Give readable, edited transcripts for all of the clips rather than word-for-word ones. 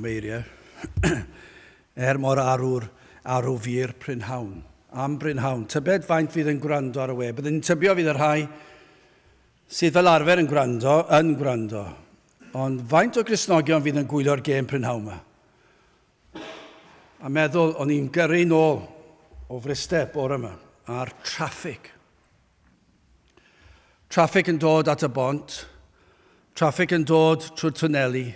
am eiriau. Er mor arw'r arw fu'r prynhawn. Am brynhawn. Tybed faint fydd yn gwrando ar y we. Byddwn ni'n tybio fydd y rhai sydd fel arfer yn gwrando, yn gwrando. Ond faint o Gristnogion fydd yn gwylio'r gêm prynhawn yma? A meddwl, o'n i'n gyrru nôl o Fryste bore yma, a'r traffig. Traffig yn dod at y bont, traffig yn dod trwy'r twneli,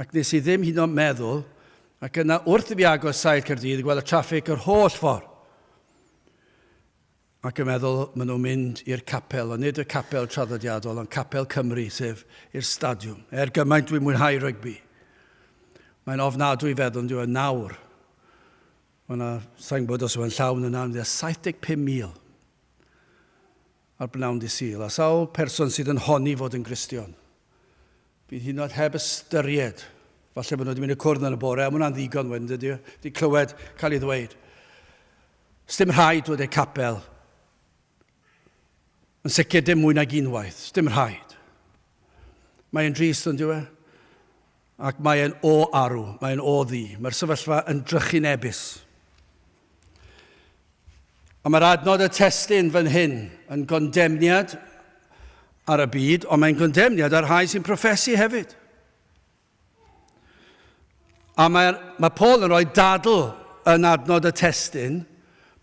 ac nes i ddim hyd yn oed meddwl, ac yna wrth i fi agos sail Caerdydd, gweld y traffig yr holl ffordd. Ac yn meddwl, maen nhw'n mynd i'r capel, ond nid y capel traddodiadol, ond capel Cymru, sef i'r stadiwm. Er gymaint dwi'n mwynhau rygbi. Mae'n ofnadwy feddwl, yn diwedd nawr. Mae yna, sa'n gwybod os yw'n llawn yna, ond 75,000 ar bnawn di Sul. A sawl person sydd yn honni fod yn Gristion. Bydd hyd yn oed heb ystyried. Falle bod nhw wedi mynd i cwrdd yn y bore, a mae hwnna'n ddigon wedyn, dydy o? Wedi clywed cael ei ddweud. Sdim rhaid dod i'r capel. Yn sicr dim mwy nag unwaith. Sdim rhaid. Mae'n drist, ond yw e? Ac mae'n o arw, mae'n o ddu. Mae'r sefyllfa yn drychinebus. A mae'r adnod y testun fan hyn yn gondemniad ar y byd, ond mae'n gondemniad ar rhai sy'n proffesu hefyd. A mae, mae Paul yn rhoi dadl yn adnod y testun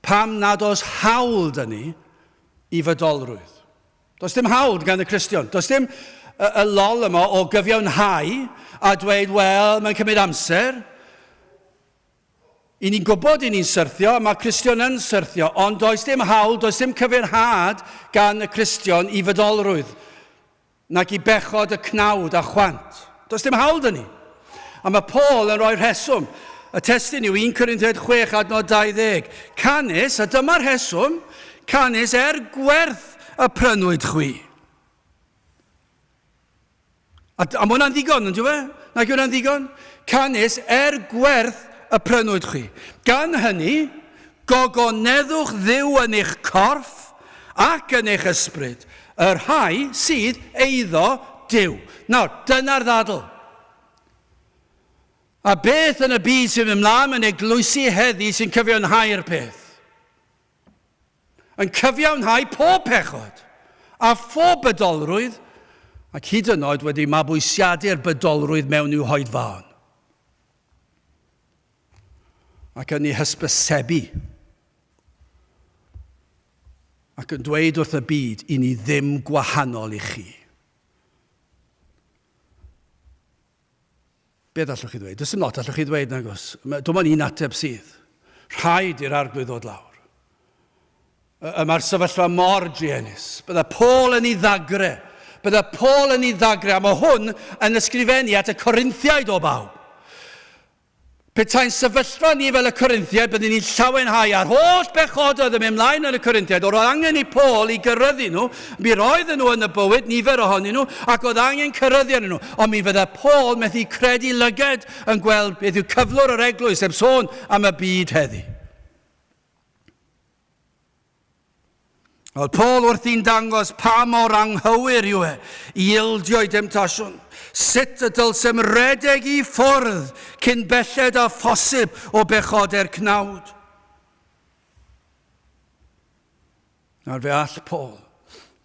pam nad oes hawl dyn ni i fydolrwydd. Does dim hawl gan y Cristion. Does dim y, y lol yma o gyfiawnhau a dweud, wel, mae'n cymryd amser. I ni'n gwybod i ni'n syrthio, a mae Cristion yn syrthio, ond does dim hawl, does dim cyfiawnhad gan y Cristion i fydolrwydd, nag i bechod y cnawd a chwant. Does dim hawl dyn ni. A mae Paul yn rhoi rheswm. Y testun yw 1 Corinthiaid 6 adnod 20. Canys, a dyma'r rheswm, canys er gwerth y prynwyd chwi. A, a mae hwnna'n ddigon, yn dwi? Nag yw hwnna'n ddigon? Canys er gwerth y prynwyd chwi. Gan hynny, gogoneddwch Dduw yn eich corff ac yn eich ysbryd, y rhai sydd eiddo Duw. Nawr, dyna'r ddadl. A beth yn y byd sy'n mynd mlaen mewn eglwysi heddi sy'n cyfiawnhau'r peth? Yn cyfiawnhau pob pechod a phob bydolrwydd ac hyd yn oed wedi mabwysiadu'r bydolrwydd mewn i'w hoedfaon. Ac yn ei hysbysebu ac yn dweud wrth y byd i ni ddim gwahanol i chi. Beth allwch chi ddweud? Does dim lot allwch chi ddweud, nag oes. Dim ond un ateb sydd. Rhaid i'r arglwydd ddod lawr. Y mae'r sefyllfa mor druenus. Bydda Paul yn ei ddagre. Bydda Paul yn ei ddagre, a mae hwn yn ysgrifennu at y Corinthiaid o bawb. Petai'n sefyllfa ni fel y Corinthiaid, byddwn ni'n llawenhau â'r holl bechodau oedd yn mynd mlaen yn y Corinthiaid. Oedd angen i Paul i gyrryddu nhw, mi roedden nhw yn y bywyd, nifer ohonyn nhw, ac oedd angen cyrryddu arnyn nhw. Ond mi fydde Paul methu credu lyged yn gweld beth yw cyflwr yr eglwys, heb sôn am y byd heddi. Oedd Paul wrthi'n dangos pa mor anghywir yw e i ildio i demtasiwn, sut y dylsem redeg i ffwrdd cyn belled â phosib o bechodau'r cnawd. Nawr fe all Paul,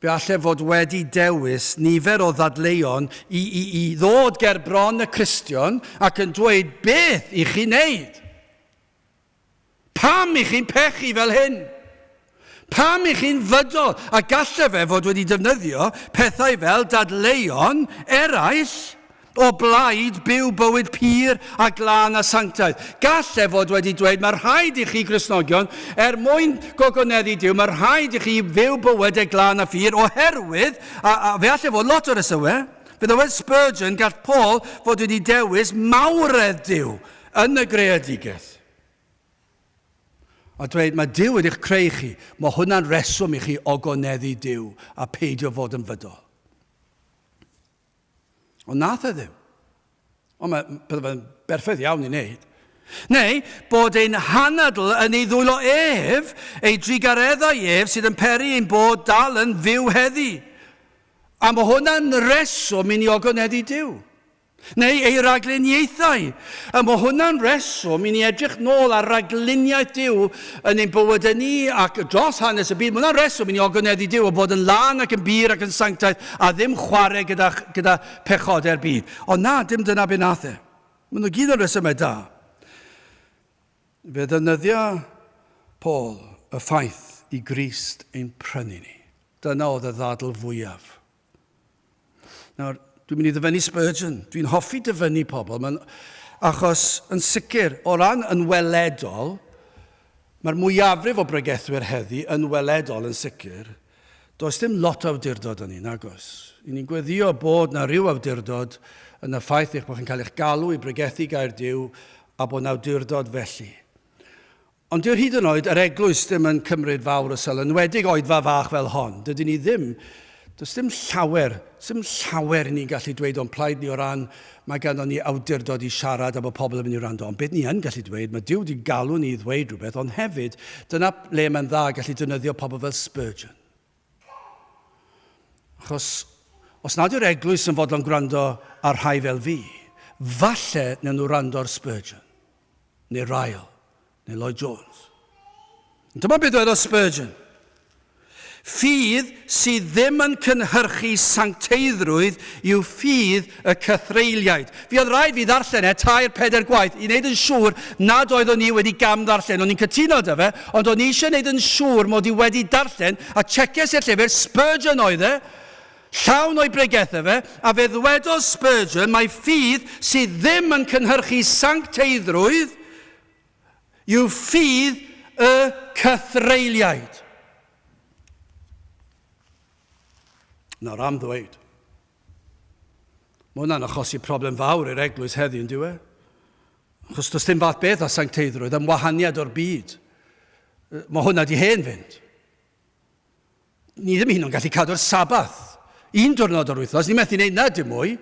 fe all e fod wedi dewis nifer o ddadleuon i, i, i ddod ger bron y Cristion ac yn dweud beth i chi wneud. Pam i chi'n pechu fel hyn? Pam i chi'n fydol? A galle fe fod wedi defnyddio pethau fel dadleuon eraill o blaid byw bywyd pur a glân a sanctaidd. Galle fod wedi dweud, mae rhaid i chi Gristnogion, er mwyn gogoneddu Duw, mae rhaid i chi fyw bywydau glân a phur, oherwydd, a, a fe alle fod lot o resymau, fe ddywed Spurgeon, gall Paul fod wedi dewis mawredd Duw yn y greadigaeth. A dweud, mae Duw wedi'ch creu chi, mae hwnna'n reswm i chi ogoneddu Duw a peidio fod yn fydol. Ond nath e ddim. Ond mae, bydde fe'n berffaith iawn i wneud. Neu bod ein hanadl yn ei ddwylo ef, ei drugareddau ef sydd yn peri ein bod dal yn fyw heddi. A mae hwnna'n reswm i ni ogoneddu Duw. Neu ei ragluniaethau. A mae hwnna'n reswm i ni edrych nôl ar ragluniaeth Duw yn ein bywydau ni ac dros hanes y byd. Mae hwnna'n reswm i ni ogoneddu Duw o fod yn lân ac yn bur ac yn sanctaidd a ddim chwarae gyda, gyda pechodau'r byd. Ond na, dim dyna be nath e. Maen nhw gyd yn resymau da. Fe ddefnyddia Paul y ffaith i Grist ein prynu ni. Dyna oedd y ddadl fwyaf. Nawr, dwi'n mynd i ddyfynnu Spurgeon. Dwi'n hoffi dyfynnu pobl, mae'n, achos yn sicr, o ran yn weledol, mae'r mwyafrif o bregethwyr heddi yn weledol yn sicr, does dim lot o awdurdod yn ni, nagos. I ni'n gweddio bod na rhyw awdurdod yn y ffaith eich bod chi'n cael eich galw i bregethu gair Duw a bod na awdurdod felly. Ond dyw'r hyd yn oed yr eglwys ddim yn cymryd fawr o sylw, yn enwedig oedfa fach fel hon. Dydyn ni ddim, does dim llawer, does dim llawer ni'n gallu dweud o'n plaid ni o ran mae ganddo ni awdurdod i siarad a bod pobl yn mynd i wrando. Ond beth ni yn gallu dweud, mae Duw wedi galw ni i ddweud rhywbeth, ond hefyd, dyna le mae'n dda gallu defnyddio pobl fel Spurgeon. Achos os nad yw'r eglwys yn fodlon gwrando ar rhai fel fi, falle wnawn nhw wrando ar Spurgeon. neu Ryle, neu Lloyd Jones. Dyma beth dwedodd Spurgeon. Ffydd sydd ddim yn cynhyrchu sancteiddrwydd yw ffydd y cythreuliaid. Fi oedd rhaid fi ddarllen e tair, pedair gwaith i wneud yn siŵr nad oeddwn i wedi gam ddarllen. O'n i'n cytuno 'da fe, ond o'n i eisiau wneud yn siŵr mod i wedi darllen, a checies i'r llyfr, Spurgeon oedd e, Llawn o'i bregethau fe, a fe ddwedodd Spurgeon mai ffydd sydd ddim yn cynhyrchu sancteiddrwydd yw ffydd y cythreuliaid. Nawr am ddweud, mae hwnna'n achosi problem fawr i'r eglwys heddiw, yn dyw e? Achos does dim fath beth â sancteiddrwydd, am wahaniad o'r byd. Mae hwnna di hen fynd. Ni ddim hyn o'n gallu cadw'r Sabath. Un diwrnod o'r wythnos, ni methu wneud na dim mwy.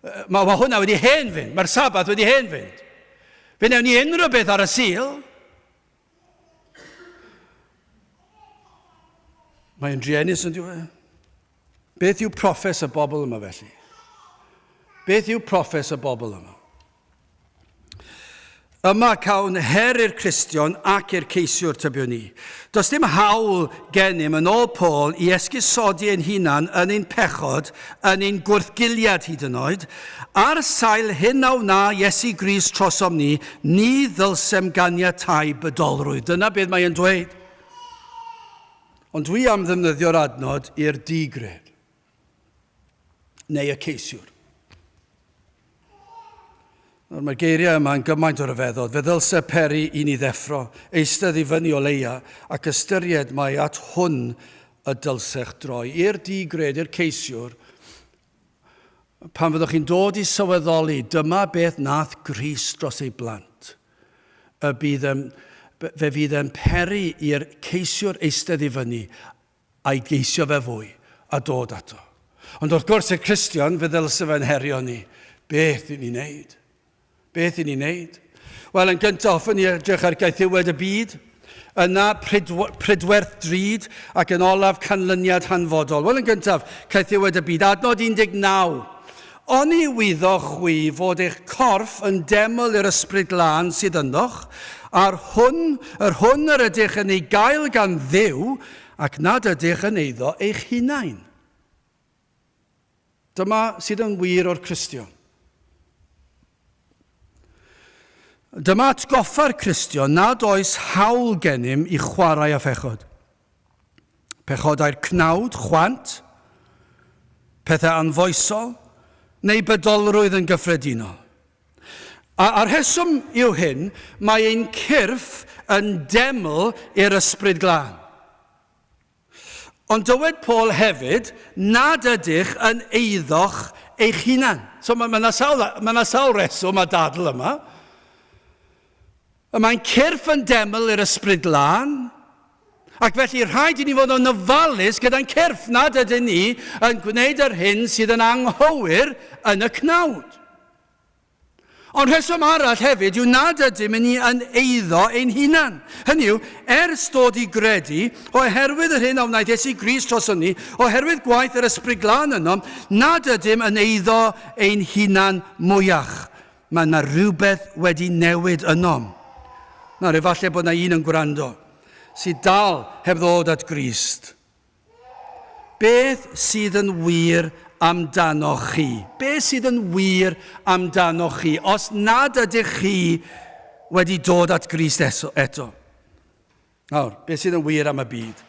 Mae, mae hwnna wedi hen fynd, mae'r Sabath wedi hen fynd. Fe wnewn ni unrhyw beth ar y Sul. Mae'n druenus yn diwedd. Beth yw proffes y bobl yma felly? Beth yw proffes y bobl yma? Yma cawn her i'r Cristion ac i'r ceisiwr, tybiwn ni. Does dim hawl gennym, yn ôl Paul, i esgusodi ein hunan yn ein pechod, yn ein gwrthgiliad hyd yn oed. Ar sail hyn a wna Iesu Grist trosom ni, ni ddylsem ganiatáu bydolrwydd. Dyna beth mae e'n dweud. Ond dwi am ddefnyddio'r adnod i'r di-gred. Neu y ceisiwr. Nawr mae'r geiriau yma yn gymaint o ryfeddod. Fe ddylse peri i ni ddeffro, eistedd i fyny o leia, ac ystyried mai at hwn y dylsech droi. I'r di-gred, i'r ceisiwr, pan fyddwch chi'n dod i sylweddoli dyma beth nath Grist dros ei blant, y bydd yn, fe fydd e'n peri i'r ceisiwr eistedd i fyny a'i geisio fe fwy a dod ato. Ond wrth gwrs, y Cristion, fe ddylse fe'n herio ni. Beth i ni'n neud? Beth i ni'n neud? Wel, yn gyntaf, hoffwn ni edrych ar gaethiwed y byd, yna prydwerth drud, ac yn olaf canlyniad hanfodol. Wel, yn gyntaf, caethiwed y byd. Adnod 19. Oni wyddoch chwi fod eich corff yn deml i'r Ysbryd Glân sydd ynddoch, a'r hwn, yr hwn yr ydych yn ei gael gan Dduw, ac nad ydych yn eiddo eich hunain? Dyma sydd yn wir o'r Cristion. Dyma atgoffa'r Cristion nad oes hawl gennym i chwarae â phechod. Pechodau'r cnawd, chwant, pethau anfoesol, neu bydolrwydd yn gyffredinol. A, a'r rheswm yw hyn, mae ein cyrff yn deml i'r Ysbryd Glân. Ond dywed Paul hefyd nad ydych yn eiddoch eich hunan. So mae yna sawl, mae yna sawl reswm a dadl yma. Y mae'n cyrff yn deml i'r Ysbryd Glân, ac felly rhaid i ni fod yn ofalus gyda'n cyrff nad ydyn ni yn gwneud yr hyn sydd yn anghywir yn y cnawd. Ond rheswm arall hefyd yw nad ydym ni yn eiddo ein hunan. Hynny yw, ers dod i gredu, oherwydd yr hyn a wnaeth Iesu Grist droson ni, oherwydd gwaith yr Ysbryd Glân ynom, nad ydym yn eiddo ein hunan mwyach. Mae yna rhywbeth wedi newid ynom. Nawr, efallai bod yna un yn gwrando sydd dal heb ddod at Grist. Beth sydd yn wir amdanoch chi? Beth sydd yn wir amdanoch chi os nad ydych chi wedi dod at Grist eto? Nawr, beth sydd yn wir am y byd?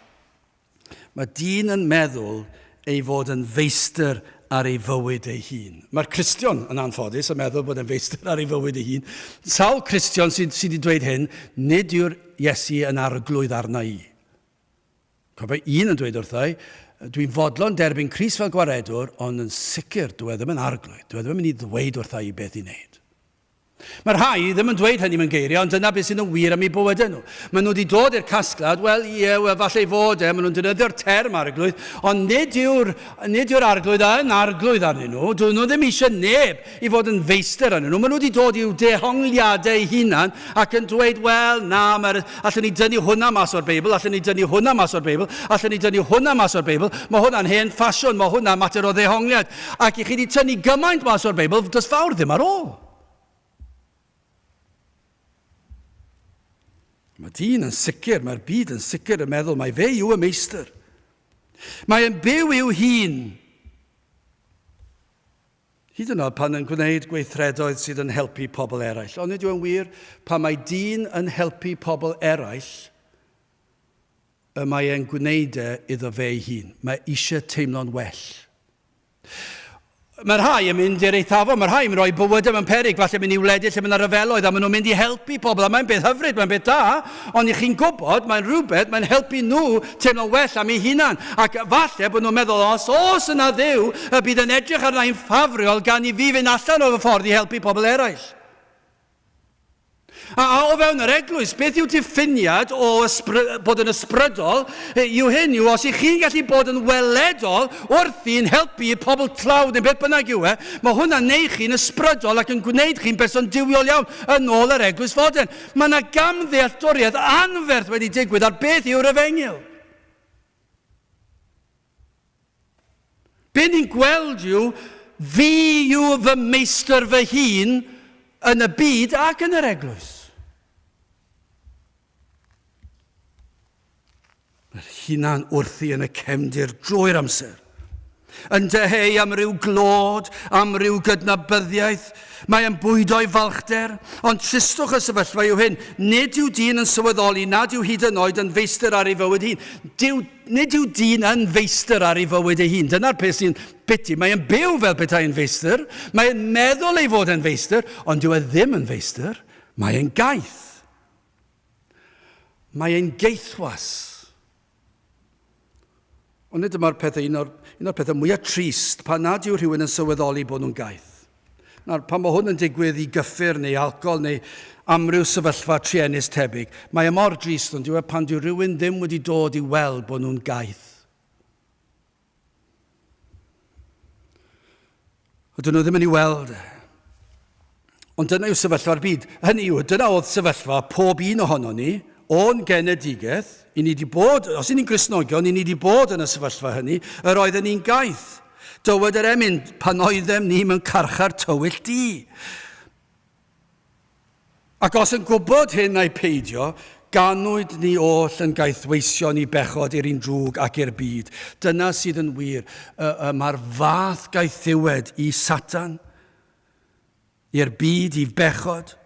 Mae dyn yn meddwl ei fod yn feistr ar ei fywyd ei hun. Mae'r Cristion, yn anffodus, yn meddwl bod e'n feistr ar ei fywyd ei hun. Sawl Cristion sydd, sydd wedi dweud hyn, nid yw'r Iesu yn arglwydd arna i. Cofio un yn dweud wrtha i, dwi'n fodlon derbyn Crist fel gwaredwr, ond yn sicr dyw e ddim yn arglwydd, dyw e ddim yn mynd i ddweud wrtha i beth i wneud. Mae rhai ddim yn dweud hynny mewn geiriau, ond dyna beth sydd yn wir am eu bywydau nhw. Maen nhw wedi dod i'r casgliad, wel ie, wel falle ei fod e, maen nhw'n defnyddio'r term arglwydd, ond nid yw'r, nid yw'r arglwydd yn arglwydd arnyn nhw. Dyn nhw ddim eisiau neb i fod yn feistr arnyn nhw. Maen nhw wedi dod i'w dehongliadau eu hunan ac yn dweud, wel, na, mae'r, allwn ni dynnu hwnna mas o'r Beibl, allwn ni dynnu hwnna mas o'r Beibl, allwn ni dynnu hwnna mas o'r Beibl, mae hwnna'n hen ffasiwn, mae hwnna'n mater o ddehongliad. Ac i chi wedi tynnu gymaint mas o'r Beibl, does fawr ddim ar ôl. Mae dyn yn sicr, mae'r byd yn sicr yn meddwl mai fe yw y meistr. Mae e'n byw i'w hun. Hyd yn oed pan yn gwneud gweithredoedd sydd yn helpu pobl eraill. Ond nid yw'n wir, pan mae dyn yn helpu pobl eraill, y mae e'n gwneud e iddo fe ei hun. Mae eisiau teimlo'n well. Mae rhai yn mynd i'r eithafol, mae rhai yn rhoi bywydau mewn peryg, falle mynd i wledydd lle mae yna ryfeloedd a maen nhw'n mynd i helpu pobl, a mae'n beth hyfryd, mae'n beth da, ond i chi'n gwybod, mae'n rhywbeth, mae'n helpu nhw teimlo'n well am eu hunan. Ac falle bod nhw'n meddwl, os oes yna Dduw, y bydd yn edrych arna i'n ffafriol gan i fi fynd allan o fy ffordd i helpu pobl eraill. A, a o fewn yr eglwys, beth yw diffiniad o bod yn ysbrydol? Yw hyn yw, os ych chi'n gallu bod yn weledol wrthi'n helpu pobl tlawd neu beth bynnag yw e, mae hwnna'n neud chi'n ysbrydol ac yn gwneud chi'n berson duwiol iawn yn ôl yr eglwys fodern. Mae yna gamddealltwriaeth anferth wedi digwydd ar beth yw'r efengyl. Be ni'n gweld yw, fi yw fy meistr fy hun yn y byd ac yn yr eglwys. Mae'r hunan wrthi yn y cefndir drwy'r amser. Yn dyheu am ryw glod, am ryw gydnabyddiaeth. Mae yn bwydo'i falchder. Ond tristwch y sefyllfa yw hyn. Nid yw dyn yn sylweddoli nad yw hyd yn oed yn feistr ar ei fywyd hun. Dyw, nid yw dyn yn feistr ar ei fywyd ei hun. Dyna'r peth sy'n biti. Mae yn byw fel petai yn feistr. Mae yn meddwl ei fod yn feistr, ond dyw e ddim yn feistr. Mae e'n gaeth. Mae e'n geithwas. Ond nid dyma'r pethau, un o'r, un o'r pethau mwyaf trist pan nad yw rhywun yn sylweddoli bod nhw'n gaeth. Nawr, pan mae hwn yn digwydd i gyffur neu alcohol neu amryw sefyllfa truenus tebyg, mae e mor drist ond yw e pan dyw rhywun ddim wedi dod i weld bod nhw'n gaeth. Ydyn nhw ddim yn ei weld e. Ond dyna yw sefyllfa'r byd. Hynny yw, dyna oedd sefyllfa pob un ohono ni, o'n genedigaeth, i ni wedi bod, os i ni'n Gristnogion, i ni wedi bod yn y sefyllfa hynny, yr oedden ni'n gaeth. Dywed yr emyn, pan oeddem ni mewn carchar tywyll du. Ac os yn gwybod hyn ai peidio, ganwyd ni oll yn gaethweision i bechod i'r un drwg ac i'r byd. Dyna sydd yn wir. Y, y, mae'r fath gaethiwed i Satan, i'r byd, i bechod.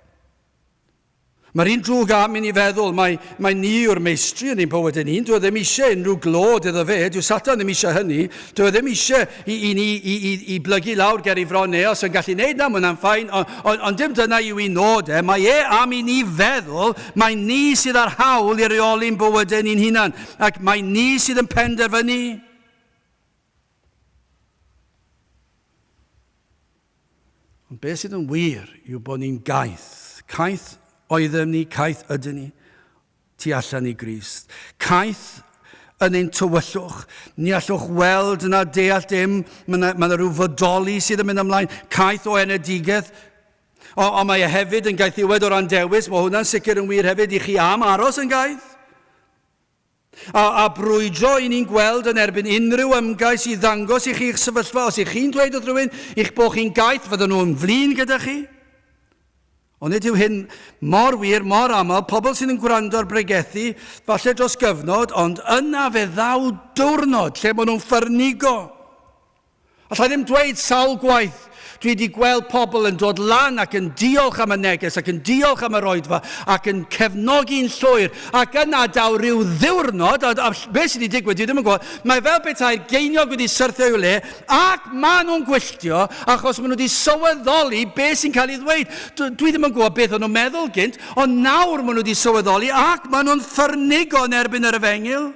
Mae'r un drwg am i ni feddwl mai, mai ni yw'r meistri yn ein bywyd ein hun. Dyw e ddim eisiau unrhyw glod iddo fe. Dyw Satan ddim eisiau hynny. Dyw e ddim eisiau i, i ni i, i, i blygu lawr ger ei fron e os yn gallu neud na, mae hwnna'n ffain. Ond on, on dim dyna yw ei nod e. Mae e am i ni feddwl mai ni sydd â'r hawl i reoli'n bywydau ni'n hunan. Ac mai ni sydd yn penderfynu. Ond beth sydd yn wir yw bod ni'n gaeth. Caeth oeddem ni, caeth ydyn ni, tu allan i Grist. Caeth yn ein tywyllwch. Ni allwch weld na deall dim. Mae yna, mae yna rhyw fodoli sydd yn mynd ymlaen. Caeth o enedigaeth. Ond mae e hefyd yn gaethiwed o ran dewis, mae hwnna'n sicr yn wir hefyd i chi am aros yn gaeth. A, a brwydro i ni'n gweld yn erbyn unrhyw ymgais i ddangos i chi'ch sefyllfa. Os ych chi'n dweud wrth rhywun eich bod chi'n gaeth, fydden nhw'n flin gyda chi. Ond nid yw hyn mor wir, mor aml, pobl sydd yn gwrando ar bregethu, falle dros gyfnod, ond yna fe ddaw diwrnod lle maen nhw'n ffyrnigo. Alla i ddim dweud sawl gwaith dwi wedi gweld pobl yn dod lan ac yn diolch am y neges ac yn diolch am yr oedfa ac yn cefnogi'n llwyr ac yna daw rhyw ddiwrnod, a, a beth sydd wedi digwydd dwi ddim yn gwybod, mae fel petai'r geiniog wedi syrthio i'w le ac maen nhw'n gwylltio achos maen nhw wedi sylweddoli beth sy'n cael ei ddweud. Dwi ddim yn gwybod beth o'n nhw'n meddwl gynt, ond nawr maen nhw wedi sylweddoli ac maen nhw'n ffyrnigo yn erbyn yr efengyl.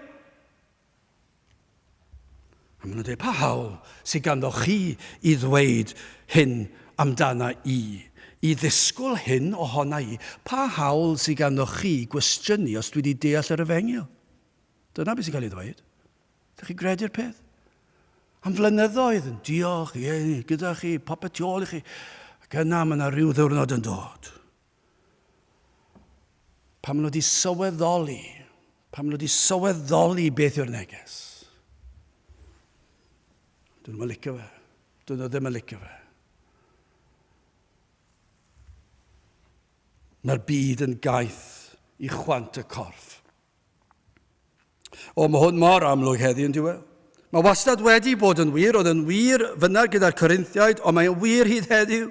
A maen nhw'n dweud, pa hawl sydd ganddo chi i ddweud hyn amdana i? I ddisgwyl hyn ohona i? Pa hawl sydd ganddo chi i gwestiynu os dwi wedi deall yr efengyl? Dyna beth sy'n cael ei ddweud. Ydych chi'n gredu'r peth? Am flynyddoedd yn diolch, ie, gyda chi, popeth tu ôl i chi. Ac yna mae yna rhyw ddiwrnod yn dod. Pan maen nhw wedi sylweddoli, pan maen nhw wedi sylweddoli beth yw'r neges. Dyn nhw'n licio fe. Dyn nhw ddim yn licio fe. Mae'r byd yn gaeth i chwant y corff. O, mae hwn mor amlwg heddi yn diwedd. Mae wastad wedi bod yn wir, oedd yn wir fyna gyda'r Corinthiaid, ond mae'n wir hyd heddiw.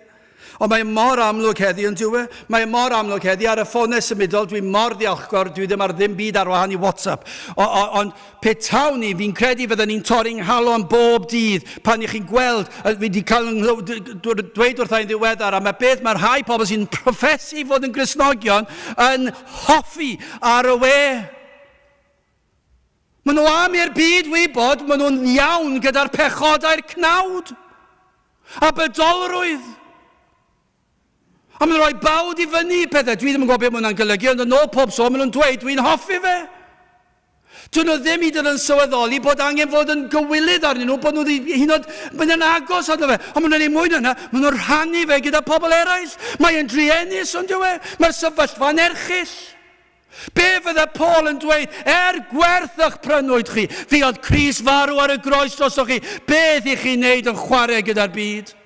Ond mae mor amlwg heddi yn diwedd. Mae mor amlwg heddi ar y ffonau symudol, dwi mor ddiolchgar, dwi ddim ar ddim byd ar wahân i WhatsApp. O, o, ond pe tawn ni, fi'n credu fydden ni'n torri'n nghalon bob dydd pan i chi'n gweld, fi wedi cael dweud wrtha i'n ddiweddar am y beth mae rhai pobl sy'n proffesu fod yn Gristnogion yn hoffi ar y we. Maen nhw am i'r byd wybod maen nhw'n iawn gyda'r pechodau'r cnawd a bydolrwydd. A maen nhw'n rhoi bawd i fyny i pethau. Dwi ddim yn gwybod beth mae hwnna'n golygu, ond yn ôl pob sôn maen nhw'n dweud dwi'n hoffi fe. Dyn nhw ddim hyd yn oed yn sylweddoli bod angen fod yn gywilydd arnyn nhw, bod nhw hyd yn oed mynd yn agos arno fe. Ond maen nhw'n ei mwy na hynna, maen nhw'n rhannu fe gyda pobl eraill. Mae'n druenus, ond yw e? Mae'r sefyllfa'n erchyll. Be fydde Paul yn dweud? Er gwerth y'ch prynwyd chi, fuodd Crist farw ar y groes drosoch chi, beth i chi'n neud yn chwarae gyda'r byd?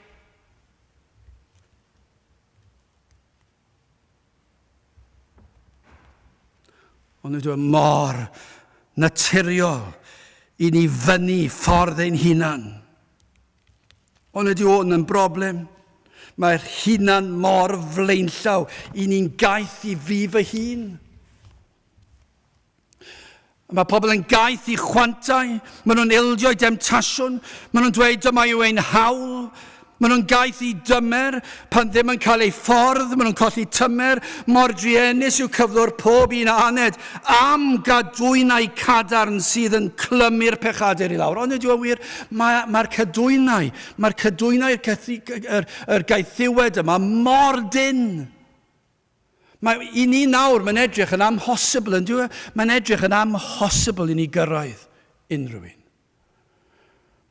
Ond nid yw e mor naturiol i ni fyny ffordd ein hunan. Ond ydy hwn yn broblem? Mae'r hunan mor flaenllaw i ni'n gaeth i fi fy hun. Mae pobl yn gaeth i chwantau, maen nhw'n ildio i demtasiwn, maen nhw'n dweud dyma yw ein hawl, maen nhw'n gaeth i dymer, pan ddim yn cael ei ffordd, maen nhw'n colli tymer, mor druenus yw cyflwr pob un a aned, am gadwynau cadarn sydd yn clymu'r pechadur i lawr. Ond ydyw yn wir, mae'r mae cadwynau, mae'r cadwynau yr, yr, yr gaethiwed yma mor dynn. Mae, I ni nawr, mae'n edrych yn amhosibl, yn dyw e? Mae'n edrych yn amhosibl i ni gyrraedd unrhyw un.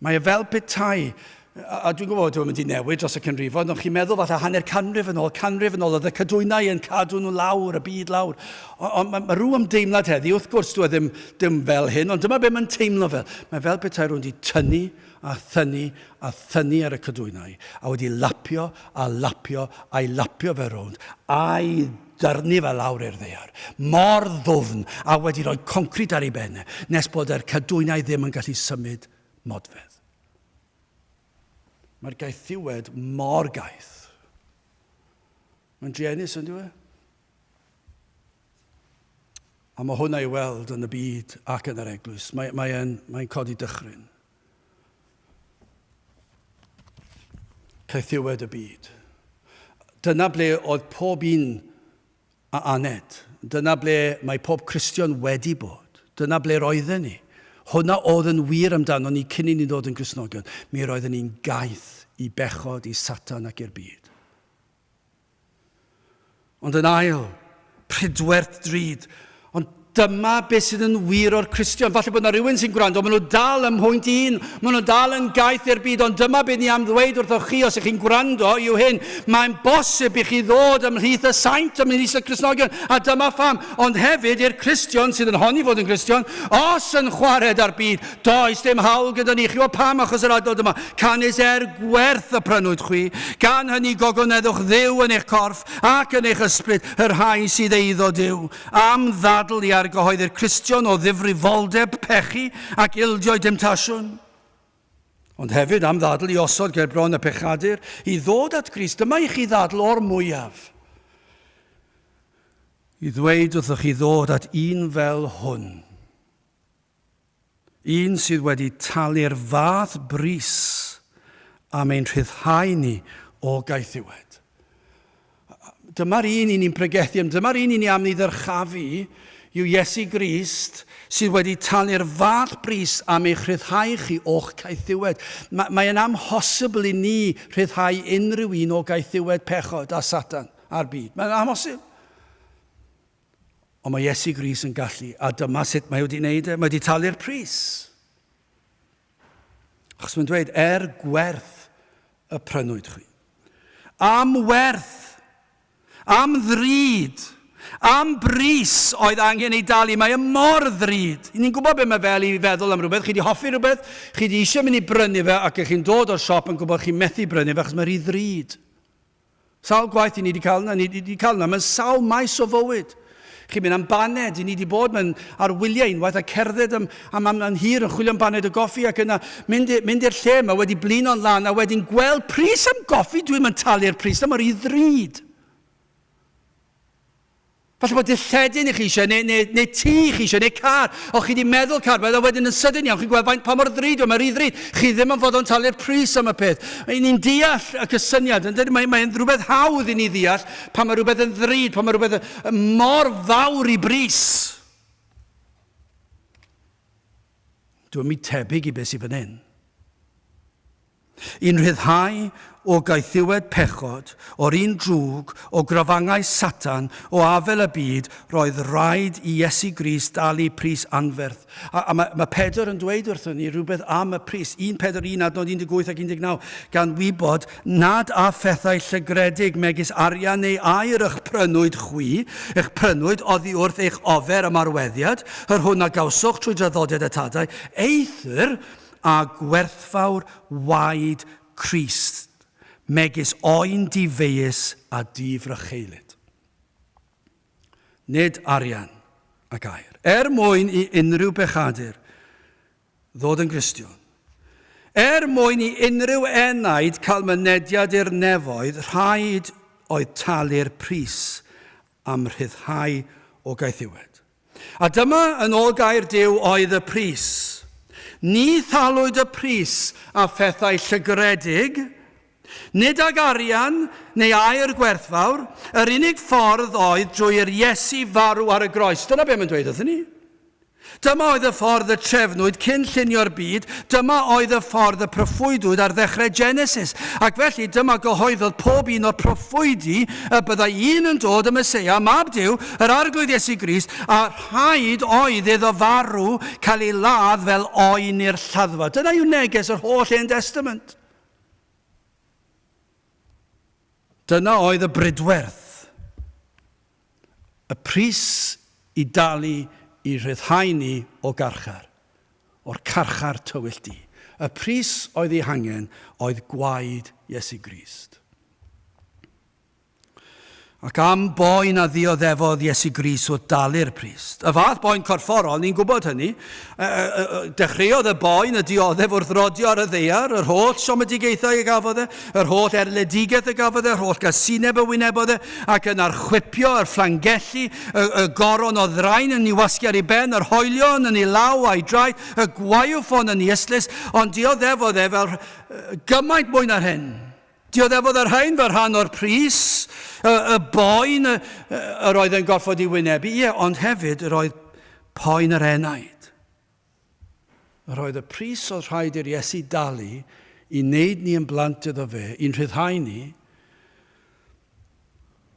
Mae e fel petai, a, a dwi'n gwybod dwi'n mynd i newid dros y canrifoedd, ond chi'n meddwl falle hanner canrif yn ôl, canrif yn ôl, oedd y cadwynau yn cadw nhw lawr, y byd lawr. Ond mae, mae rhyw ymdeimlad heddi, wrth gwrs, dwi e ddim, dim fel hyn, ond dyma be mae'n teimlo fel. Mae fel petai rhywun wedi tynnu a thynnu a thynnu ar y cadwynau, a wedi lapio a lapio a'i lapio fe rownd, a'i dyrnu fe lawr i'r ddaear, mor ddwfn, a wedi rhoi concrit ar ei ben e, nes bod yr cadwynau ddim yn gallu symud modfedd. Mae'r gaethiwed mor gaeth. Mae'n druenus, yn dyw e? A mae hwnna i weld yn y byd ac yn yr eglwys. Mae'n mae, mae, mae codi dychryn. Caethiwed y byd. Dyna ble oedd pob un a aned. Dyna ble mae pob Cristion wedi bod. Dyna ble roedden ni. Hwna oedd yn wir amdano ni cyn i ni ddod yn Gristnogion. Mi roedden ni'n gaeth i bechod, i Satan ac i'r byd. Ond yn ail, pridwerth drud. Ond dyma beth sydd yn wir o'r Cristion. Falle bod yna rhywun sy'n gwrando, maen nhw dal ym mhwynt un, maen nhw dal yn gaeth i'r byd, ond dyma beth ni am ddweud wrthoch chi os ych chi'n gwrando yw hyn. Mae'n bosib i chi ddod ymhlith y saint, ymhlith y Cristnogion, a dyma pham. Ond hefyd i'r Cristion sydd yn honni fod yn Gristion, os yn chwarae da'r byd, does dim hawl gyda ni. Chi wybod pam? Achos yr adnod yma, canys er gwerth y prynwyd chwi, gan hynny gogoneddwch Dduw yn eich corff ac yn eich ysbryd, y rhai sydd eiddo Duw. Am ddadl i argyhoeddi'r Cristion o ddifrifoldeb pechu ac ildio'i demtasiwn, ond hefyd am ddadl i osod ger bron y pechadur i ddod at Grist. Dyma i chi ddadl o'r mwyaf. I ddweud wrthoch chi ddod at un fel hwn. Un sydd wedi talu'r fath bris am ein rhyddhau ni o gaethiwed. Dyma'r un i ni'n pregethu am, dyma'r un i ni am ni ddyrchafu, yw Iesu Grist sydd wedi talu'r fath bris am eich rhyddhau chi o'ch caethiwed. Mae, mae'n amhosibl i ni rhyddhau unrhyw un o gaethiwed pechod a Satan a'r byd. Mae'n amhosib. Ond mae Iesu Grist yn gallu, a dyma sut mae wedi wneud e. Mae wedi talu'r pris. Achos mae'n dweud, er gwerth y prynwyd chwi. Am werth, am ddrud, am bris oedd angen ei dalu. Mae e mor ddrud. Ni'n gwybod beth mae fel i feddwl am rhywbeth. Chi wedi hoffi rhywbeth, chi wedi eisiau mynd i brynu fe, ac chi'n dod o'r siop yn gwybod chi'n methu brynu fe achos mae'n rhy ddrud. Sawl gwaith i ni wedi cael yna, ni wedi cael yna, mewn sawl maes o fywyd. Chi'n mynd am baned, i ni wedi bod mewn ar wyliau unwaith a cerdded am, am, am, am hir yn chwilio am baned o goffi ac yna mynd, mynd i'r lle yma wedi blino'n lan a wedyn gweld pris am goffi, dwi'n mynd talu'r pris, dyma rhy ddrud. Falle bod dilledyn i chi eisiau, neu, neu, neu tŷ i chi eisiau, neu car. O, chi wedi meddwl car, a wedyn yn sydyn iawn, chi'n gweld faint pa mor ddrud yw, mae'n rhy ddrud. Chi ddim yn fodlon talu'r pris am y peth. Ni'n deall y cysyniad, yn dydyn? Mae'n mae rhywbeth hawdd i ni ddeall pan mae rhywbeth yn ddrud, pan mae rhywbeth mor fawr i bris. Dwi'n mynd tebyg i beth sydd fan hyn. I'n rhyddhau o gaethiwed pechod, o'r un drwg, o grafangau Satan, o afael y byd, roedd rhaid i Iesu Grist dalu pris anferth. A, a mae, mae Pedr yn dweud wrthon ni rhywbeth am y pris. 1 Pedr 1 adnod 18 ac 19, gan wybod nad â phethau llygredig megis arian neu aur y'ch prynwyd chwi, y'ch prynwyd oddi wrth eich ofer ymarweddiad, yr hwn a gawsoch trwy draddodiad y tadau, eithr a gwerthfawr waed Crist, megis oen difeius a difrycheulyd. Nid arian ac aur. Er mwyn i unrhyw bechadur ddod yn Gristion, er mwyn i unrhyw enaid cael mynediad i'r nefoedd, rhaid oedd talu'r pris am rhyddhau o gaethiwed. A dyma, yn ôl gair Duw, oedd y pris. Ni thalwyd y pris â phethau llygredig, nid ag arian neu aur gwerthfawr, yr unig ffordd oedd drwy i'r Iesu farw ar y groes. Dyna be mae'n dweud wrthyn ni. Dyma oedd y ffordd y trefnwyd cyn llunio'r byd, dyma oedd y ffordd y proffwydwyd ar ddechrau Genesis, ac felly dyma gyhoeddodd pob un o'r proffwydi y byddai un yn dod, y Meseia, Mab Duw, yr Arglwydd Iesu Grist, a rhaid oedd iddo farw, cael ei ladd fel oen i'r lladdfa. Dyna yw neges yr holl Hen Destament. Dyna oedd y bridwerth. Y pris i dalu i rhyddhau ni o garchar, o'r carchar tywyll du. Y pris oedd ei hangen oedd gwaed Iesu Grist. Ac am boen a ddioddefodd Iesu Grist wrth dalu'r pris. Y fath boen corfforol, ni'n gwybod hynny. Dechreuodd y boen y dioddef wrth rodio ar y ddaear, yr holl siomedigaethau y gafodd e, yr holl erledigaeth y gafodd e, yr holl gasineb y wynebodd e, ac yn archwipio, yr fflangellu, y, y goron o ddrain yn ei wasgu ar ei ben, yr hoelion yn ei law a'i draed, y gwaywffon yn ei ystlys, ond dioddefodd e fel gymaint mwy na'r hyn. Dioddefodd y rhain fel rhan o'r pris, y, y boen y, yr oedd yn gorfod ei wynebu, ie, ond hefyd yr oedd poen yr enaid. Yr oedd y pris oedd rhaid i'r Iesu dalu i wneud ni yn blant iddo fe, i'n rhyddhau ni,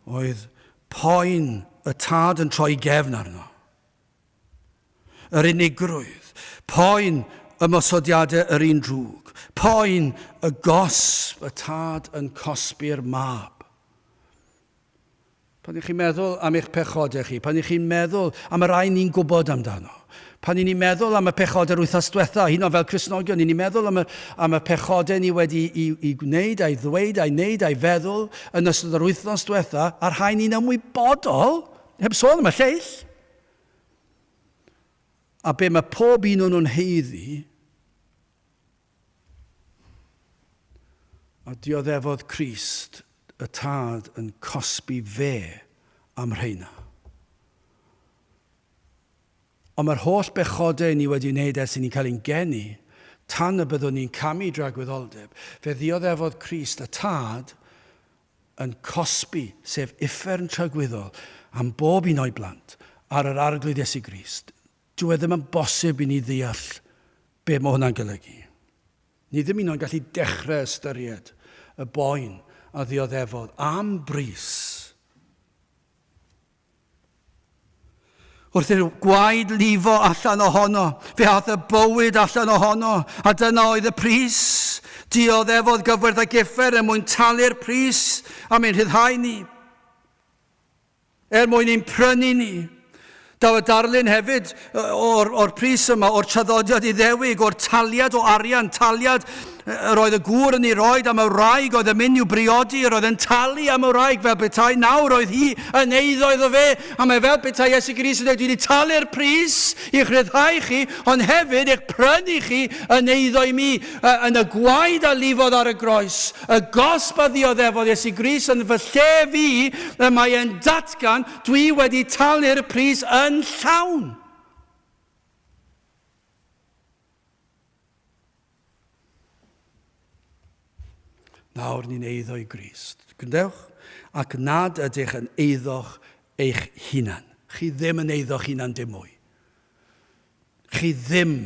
oedd poen y tad yn troi gefn arno. yr unigrwydd, poen ymosodiadau yr un drwg, poen y gosb y tad yn cosbi'r mab. Pan ych chi'n meddwl am eich pechodau chi, pan ych chi'n meddwl am y rai ni'n gwybod amdano, pan ni'n meddwl am y pechodau'r wythnos diwetha, hyd yn oed fel Cristnogion, ni'n meddwl am y, am y pechodau ni wedi i, i gwneud, a'i ddweud, a'i wneud, a'i feddwl yn ystod yr wythnos diwetha, a'r rhai ni'n ymwybodol, heb sôn am y lleill. A be mae pob un o'n nhw'n heiddi, A dioddefodd Crist y Tad yn cosbi fe am rheina. Ond mae'r holl bechodau ni wedi wneud ers i ni'n cael ein geni, tan y byddwn ni'n camu dragwyddoldeb, fe ddioddefodd Crist y Tad yn cosbi, sef uffern tragwyddol, am bob un o'i blant, ar yr Arglwydd Iesu Grist. Dyw e ddim yn bosib i ni ddeall be mae hwnna'n golygu. Ni ddim un o'n gallu dechrau ystyried y boen a ddioddefodd am bris. Wrth i'r gwaed lifo allan ohono, fe ath y bywyd allan ohono, a dyna oedd y pris. Dioddefodd gyfwerth ag uffern er mwyn talu'r pris am ein rhyddhau ni. Er mwyn ein prynu ni. Daw y darlun hefyd o'r, or pris yma, o'r traddodiad Iddewig, o'r taliad o arian, taliad yr oedd y gŵr yn ei roed am y wraig oedd yn mynd i'w briodi, yr oedd yn talu am y wraig fel petai nawr oedd hi yn eiddo iddo fe, a mae fel petai Iesu Grist yn dweud, dwi wedi talu'r pris i'ch rhyddhau chi, ond hefyd eich prynu chi yn eiddo i mi, yn y gwaed a lifodd ar y groes. Y gosb a ddioddefodd Iesu Grist yn fy lle fi, y mae e'n datgan, dwi wedi talu'r pris yn llawn. Nawr ni'n eiddo i Grist. Gwrandewch, ac nad ydych yn eiddo'ch eich hunan. Chi ddim yn eiddo'ch hunan dim mwy. Chi ddim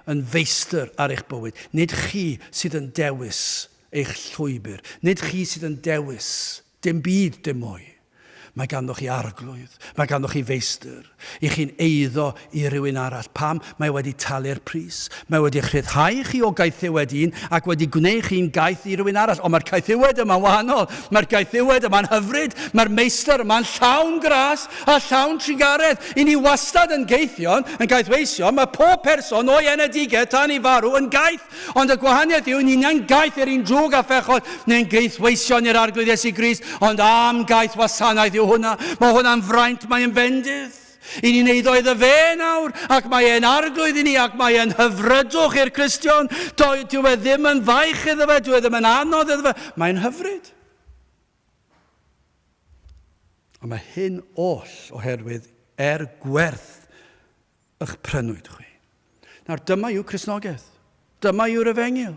yn feistr ar eich bywyd. Nid chi sydd yn dewis eich llwybr. Nid chi sydd yn dewis dim byd dim mwy. Mae ganddoch chi arglwydd. Mae ganddoch chi feistr. I chi'n eiddo i rywun arall. Pam? Mae wedi talu'r pris. Mae wedi eich rhyddhau chi o gaethiwed un ac wedi gwneud chi'n gaeth i rywun arall. Ond mae'r caethiwed yma'n wahanol. Mae'r gaethiwed yma'n hyfryd. Mae'r meistr yma'n llawn gras A llawn trugaredd. I ni wastad yn geithion, yn gaethweision, mae pob person o'i enedigaeth tan ei farw yn gaeth. Ond y gwahaniaeth yw, ni'n gaeth i'r un drwg a phechod, neu'n gaethweision i'r Arglwydd Iesu Grist, ond am gaeth wasanaeth yw hwnna. Mae hwnna'n fraint, mae'n fendith. I ni'n eiddo iddo fe nawr, ac mae e'n arglwydd i ni, ac mae e'n hyfrydwch i'r Cristion. Dyw e ddim yn faich iddo fe, dyw e ddim yn anodd iddo fe, mae'n hyfryd. Ond mae hyn oll oherwydd er gwerth ych prynwyd chwi. Nawr dyma yw Cristnogaeth. Dyma yw'r efengyl.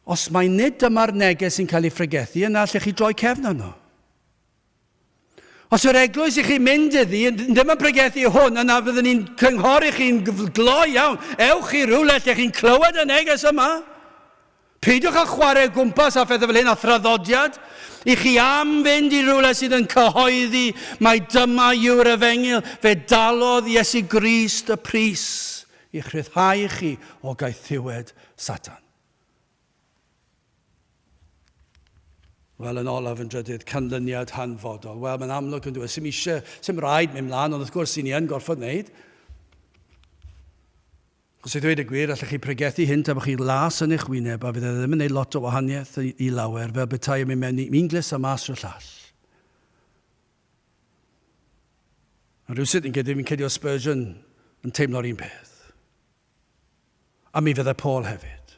Os mae nid dyma'r neges sy'n cael ei phregethu, yna allech chi droi cefn arno. Os yw'r eglwys i chi mynd iddi ddim yn pregethu hwn, yna fyddwn ni'n cynghori chi'n gloi iawn. Ewch i rywle lle chi'n clywed y neges yma. Peidiwch â chwarae o gwmpas â phethau fel hyn a thraddodiad. I chi am fynd i rywle sydd yn cyhoeddi mai dyma yw'r efengyl, fe dalodd Iesu Grist y pris i'ch rhyddhau chi o gaethiwed Satan. Wel, yn olaf, yn drydydd, canlyniad hanfodol. Wel, mae'n amlwg yn dweud, sy'm eisiau, sy'm rhaid mynd mlaen, ond wrth gwrs, i ni yn gorfod wneud. Os i ddweud y gwir, allech chi pregethu hyn tan bod chi las yn eich wyneb, a fydd e ddim yn gwneud lot o wahaniaeth i, i lawer, fel petai yn mynd mewn i un glust a mas trwy'r llall. A rhywsut yn credu, fi'n credu o Spurgeon yn teimlo'r un peth. A mi fyddai Paul hefyd.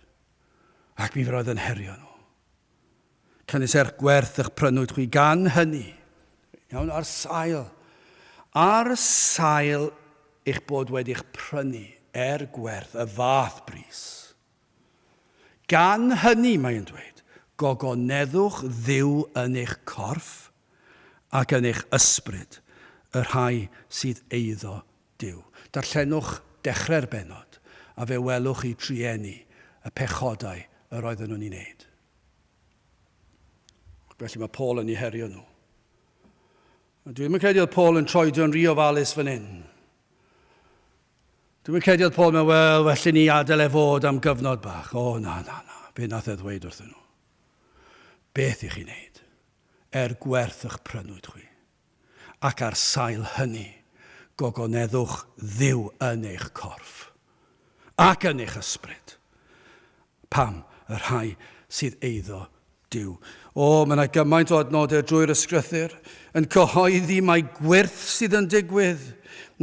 Ac mi fydd yn herio nhw. Canys er gwerth eich prynwyd chwi gan hynny. Iawn, ar sail. Ar sail eich bod wedi'ch prynu er gwerth y fath bris. Gan hynny, mae'n dweud, gogoneddwch Dduw yn eich corff ac yn eich ysbryd, y rhai sydd eiddo Duw. Darllenwch dechrau'r bennod, a fe welwch chi trueni y pechodau yr oedden nhw'n ei wneud. Ac felly mae Paul yn eu herio nhw. A dwi ddim yn credu oedd Paul yn troedio'n rhy ofalus fan hyn. Dwi'n credu oedd Paul mewn, wel, well i ni adael e fod am gyfnod bach. O, na, na, na. Be nath e ddweud wrthyn nhw? Beth i chi wneud? Er gwerth eich prynwyd chwi. Ac ar sail hynny, gogoneddwch Dduw yn eich corff ac yn eich ysbryd. Pam? Y rhai sydd eiddo Duw. O, mae yna gymaint o adnodau drwy'r ysgrythur yn cyhoeddi mai gwyrth sydd yn digwydd.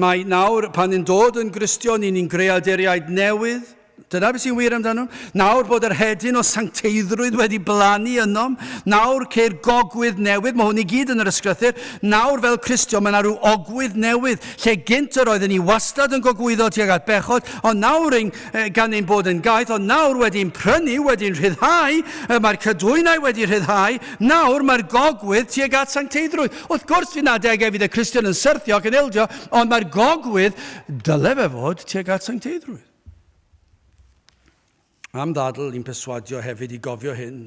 Mae nawr, pan ni'n dod yn Gristion, ni'n greaduriaid newydd. Dyna beth sy'n wir amdano. Nawr bod yr hedyn o sancteiddrwydd wedi blannu ynom, nawr ceir gogwydd newydd, mae hwn i gyd yn yr ysgrythur. Nawr fel Cristion mae yna rhyw ogwydd newydd, lle gynt yr oedden ni wastad yn gogwyddo tuag at bechod, ond nawr ein, gan ein bod yn gaeth, ond nawr wedi'n prynu, wedi'n rhyddhau, mae'r cydwynau wedi rhyddhau, nawr mae'r gogwydd tuag at sancteiddrwydd. Wrth gwrs fydd 'na adegau fydd y Cristion yn syrthio ac yn ildio, ond mae'r gogwydd, dyle fe fod, tuag at sancteiddrwydd. Am ddadl i'n perswadio hefyd i gofio hyn,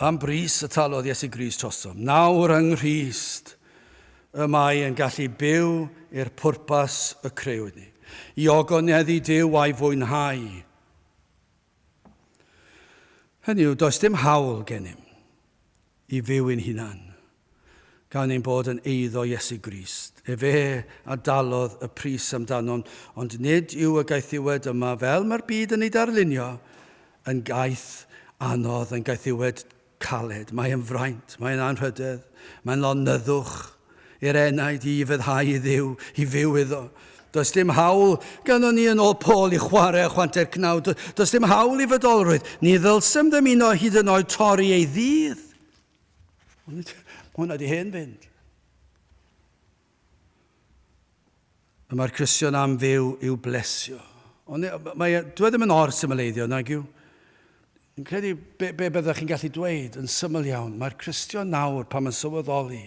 am bris y talodd Iesu Grist trosom. Nawr yng Nghrist y mae yn gallu byw i'r pwrpas y crëwyd ni, i ogoneddu Duw a'i fwynhau. Hynny yw, does dim hawl gennym i fyw i'n hunan, gan ein bod yn eiddo Iesu Grist. Efe a dalodd y pris amdanom, ond nid yw y gaethiwed yma, fel mae'r byd yn ei darlunio, yn gaeth anodd, yn gaethiwed caled. Mae yn fraint, mae yn anrhydedd, mae'n lonyddwch i'r enaid i ufuddhau i Dduw, i fyw iddo. Does dim hawl ganddo ni yn ôl Paul i chwarae a chwanter cnawd. Does dim hawl i fydolrwydd. Ni ddylsem ddymuno hyd yn oed torri ei ddydd. Mae hwnna di hen fynd. Y mae'r Cristion am fyw i'w blesio. Ond mae, e, dwi e ddim yn or symleiddio, nag yw? Yn credu be, be byddwch chi'n gallu dweud yn syml iawn, mae'r Cristion nawr pan mae'n sylweddoli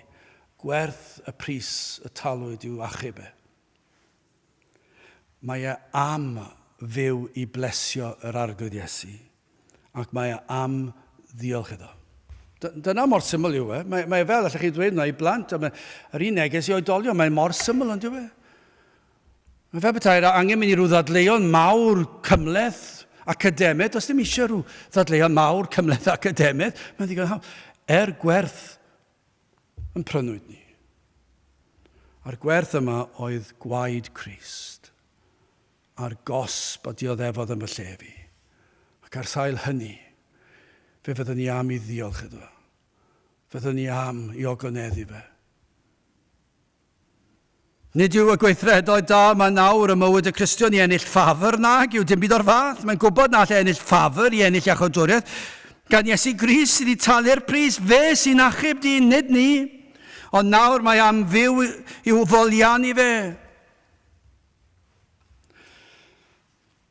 gwerth y pris y talwyd i'w achub e. Mae e am fyw i blesio yr Arglwydd Iesu, ac mae e am ddiolch iddo. Dyna mor syml yw e. Mae, mae e fel, allech chi ddweud yna i blant, a mae, yr un neges i oedolion, mae'n mor syml ond yw e. Mae fel petai angen mynd i rhyw ddadleuon mawr cymhleth academaidd. Does dim eisiau rhyw ddadleuon mawr cymhleth academaidd. Mae'n ddigon hawdd. Er gwerth yn prynwyd ni. A'r gwerth yma oedd gwaed Crist a'r gosb a dioddefodd yn fy lle fi. Ac ar sail hynny, fe fyddwn ni am i ddiolch iddo. Fyddwn ni am i ogoneddu fe. Nid yw y gweithredoedd da yma nawr ym mywyd y Cristion i ennill ffafr, nag yw, dim byd o'r fath. Mae'n gwybod na all e ennill ffafr i ennill iachawdwriaeth. Gan Iesu Grist sydd wedi talu'r pris, fe sy'n achub dyn, nid ni. Ond nawr mae am fyw i'w foliannu fe.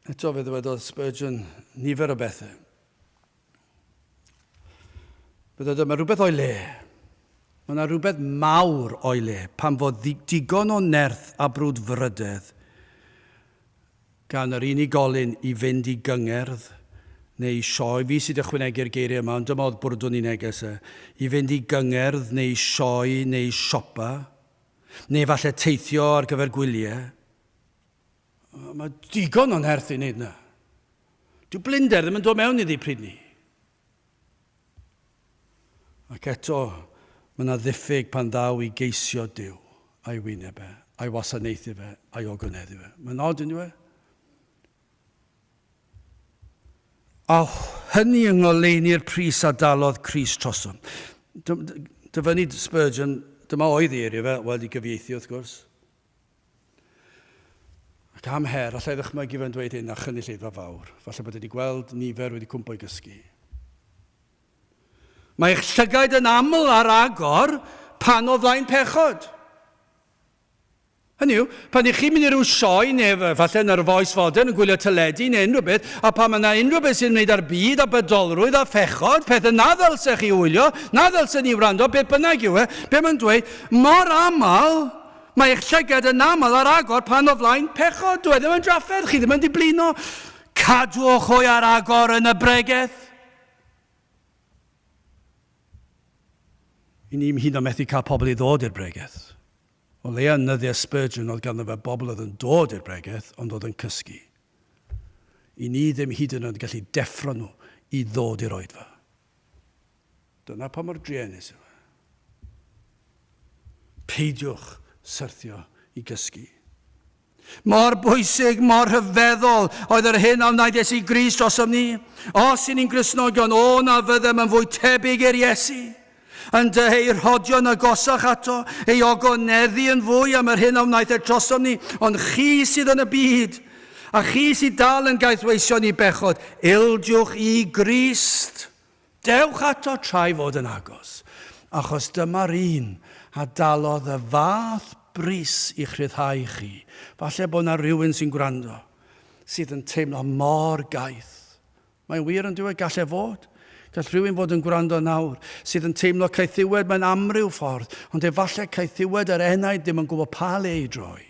Eto fe ddywedodd Spurgeon nifer o bethau. Fe ddywedodd, mae rhywbeth o'i le. Mae yna rhywbeth mawr o'i le pan fod digon o nerth a brwdfrydedd gan yr unigolyn i fynd i gyngerdd neu i sioe, fi sydd ychwanegu'r geiriau yma, ond dyma oedd bwrdwn i neges e, i fynd i gyngerdd neu i sioe neu i siopa, neu falle teithio ar gyfer gwyliau. Mae digon o nerth i wneud yna. Dyw blinder ddim yn dod mewn iddi pryd ni. Ac eto, mae yna ddiffyg pan ddaw i geisio Duw a'i wyneb e, a'i wasanaethu fe, a'i ogoneddu fe. Mae'n od, yn dyw e? A hynny yng ngoleuni'r pris a dalodd Crist trosom. Dyfynnu Spurgeon, dyma oedd ei eiriau fe, wel, i gyfieithu wrth gwrs. Ac am her, allai ddychmygu fe'n dweud hyn â chynulleidfa fawr. Falle bod wedi gweld nifer wedi cwmpo i gysgu. Mae eich llygaid yn aml ar agor pan o flaen pechod. Hynny yw, pan ych chi'n mynd i ryw sioe neu falle yn yr Voice Fodern yn gwylio teledu neu unrhyw beth, a pan mae yna unrhyw beth sy'n wneud â'r byd a bydolrwydd a phechod, pethau na ddylsech chi wylio, na ddylsen ni wrando, beth bynnag yw e, be mae'n dweud, mor aml Mae eich llygad yn aml ar agor pan o flaen pechod. Dyw e ddim yn drafferth, chi ddim yn diblino. Cadwch hwy ar agor yn y bregeth. I ni'n hyd yn methu cael pobl i ddod i'r bregeth. O leia yn nyddiau Spurgeon oedd ganddo fe bobl oedd yn dod i'r bregeth ond oedd yn cysgu. I ni ddim hyd yn oed yn gallu deffro nhw i ddod i'r oedfa. Dyna pa mor druenus yw e. Peidiwch syrthio i gysgu. Mor bwysig, mor rhyfeddol oedd yr hyn a wnaeth Iesu Grist drosom ni. Os y'n ni'n Gristnogion, o na fyddem yn fwy tebyg i'r Iesu, yn dyheu rhodio'n agosach ato, ei ogoneddu yn fwy am yr hyn a wnaeth e drosom ni, ond chi sydd yn y byd, a chi sydd dal yn gaethweision i bechod, ildiwch i Grist. Dewch ato tra'i fod yn agos, achos dyma'r un a dalodd y fath bris i'ch rhyddhau chi. Falle bod 'na rywun sy'n gwrando sydd yn teimlo mor gaeth. Mae'n wir yn dyw e? Gall e fod. Gall rhywun fod yn gwrando nawr sydd yn teimlo caethiwed mewn amryw ffordd, ond efallai caethiwed yr enaid ddim yn gwybod pa le i droi.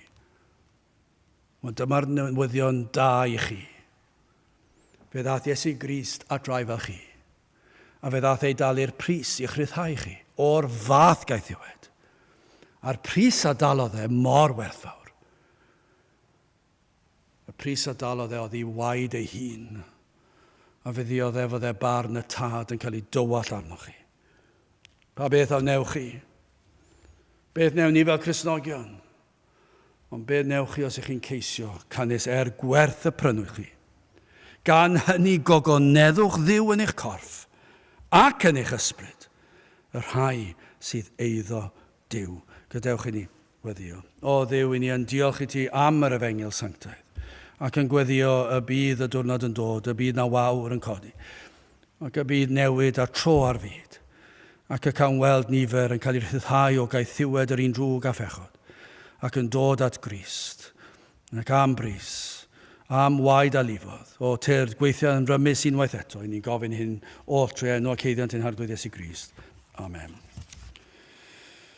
Wel, dyma'r newyddion da i chi. Fe ddaeth Iesu Grist at rai fel chi, a fe ddaeth ei dalu'r pris i'ch rhyddhau chi o'r fath gaethiwed. A'r pris a dalodd e mor werthfawr. Y pris a dalodd e oedd ei waed ei hun, a fe ddioddefodd e barn y Tad yn cael ei dywallt arnoch chi. Pa beth a wnewch chi? Beth wnewn ni fel Cristnogion? Ond be wnewch chi os ych chi'n ceisio canys er gwerth y prynwch chi? Gan hynny gogoneddwch Dduw yn eich corff ac yn eich ysbryd, y rhai sydd eiddo Duw. Gadewch i ni weddïo. O Dduw, i ni yn diolch i ti am yr efengyl sanctaidd, ac yn gweddïo y bydd y diwrnod yn dod, y bydd na wawr yn codi, ac y bydd newid a tro ar fyd, ac y cawn weld nifer yn cael eu rhyddhau o gaethiwed yr un drwg a phechod, ac yn dod at Grist, ac am bris, am waed a lifodd. O, tyrd, gweithia yn rymus unwaith eto, i ni'n gofyn hyn oll trwy enw ac haeddiant ein Harglwydd Iesu Grist. Amen.